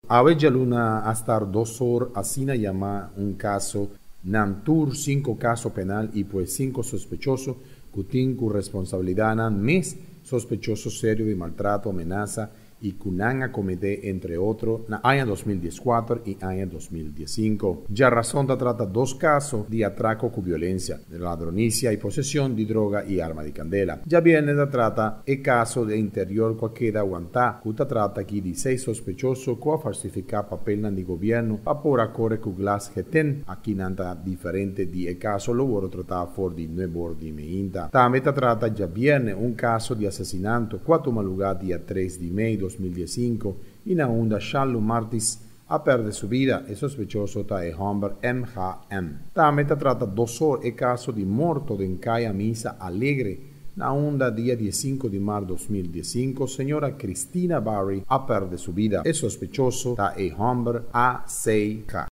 Awe djaluna a start 2 or asina yamá un kaso nan tur sinku kaso penal i pues sinku sospechoso ku tin ku responsabilidat nan mes sospechoso serio di maltrato, menasa i ku nan a kometé, entre otro, na aña 2014 i aña 2015. Djarason ta trata dos kaso di atrako ku violensia, ladronisia i poseshon di droga i arma di kandela. Djabièrnè ta trata e kaso di interior ku a keda wantá, ku ta trata aki di seis sospechoso ku a falsifiká papelnan di gobièrnu pa por a kore ku glas geten. Aki nan ta diferente di e kaso lo wòrdu tratá for di 9 or di mainta. Tambe ta trata djabièrnè un kaso di asesinato ku a tuma lugá dia 3 di mei 2015 i na unda Charles Martis a pèrdè su bida. E sospechoso ta e hòmber MHM. Tambe ta trata 2 or e kaso di morto den Kaya Misa Alegre, na unda dia 5 di mart 2015 señora Cristina Barry a pèrdè su bida. E sospechoso ta e hòmber ACK.